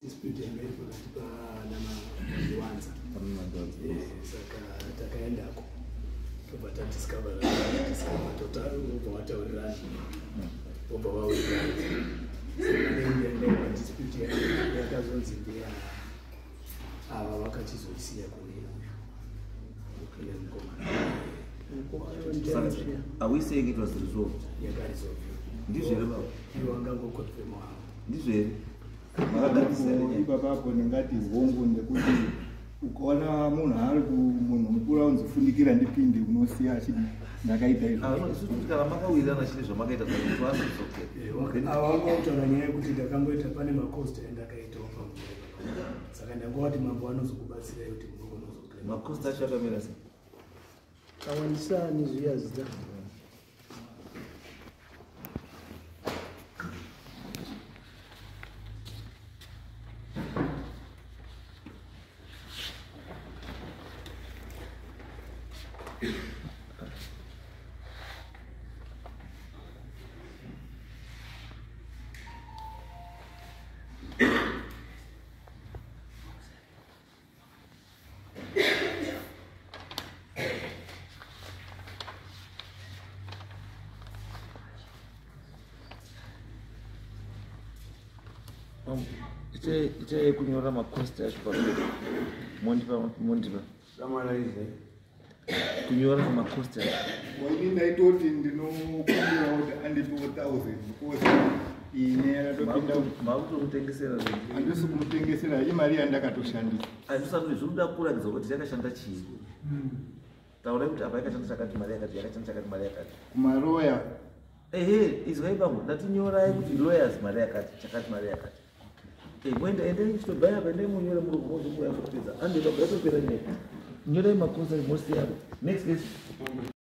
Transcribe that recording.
Dispute yanga iri pakati pana Mandiwanza. Saka takaendako tobva tadiscover discover, tobva wataurirana, vobva vawirirana. Saka nenge yanga dispute yakazonzi ndeya ava, vakachizoisiya kune uyu, kune mukomana. Are we saying it was resolved? Yakaresolve. Ndizvo here, baba? Iwo angangoconfirm wavo. Ndizvo here? Makagadzisa here nyaya? Ipapapo ndingati hongu, nekuti ukaona munhu ari munhu mukuru aunzofundikira ndipinde, unosiya achiti ndakaita izvo. Ah, no, isusu kuti kana makawirirana chine zvamakaita zvacho, to us it's okay. Ava vanga kutaura nyaya yekuti ndakamboita, pane macost andakaitawo pamunyaya, saka ndangowati mambo anozokubatsirai kuti munogona kuzoclaim. Macost acho akamira sei? Awandisani zviya zita. Ichai kunyora macost acho papepa, mondipa, mondipa. Summarize. Kunyora macost acho. Ini ndaitoti ndinokumbira kuti andipiwo 1000 because iyi nyaya yakatopinda. Makutomutengesera zvinhu. Handisi kumutengesera, imari yandakatoshandisa. Handisati zvinoda kuratidza kuti yakashanda chii. Taurai kuti apa yakashanda chakati, mari yakati, yakashanda chakati, mari yakati. Kumaroya. Ehe, izwai bangu, ndatinyorai kuti lawyers mari yakati, chakati mari yakati. Moenda, endai chitobvai apa, endai munyore muromo mozouya kupedza. Ande baba, yatopera nyaya. Nyorai macost mosiya. Next case.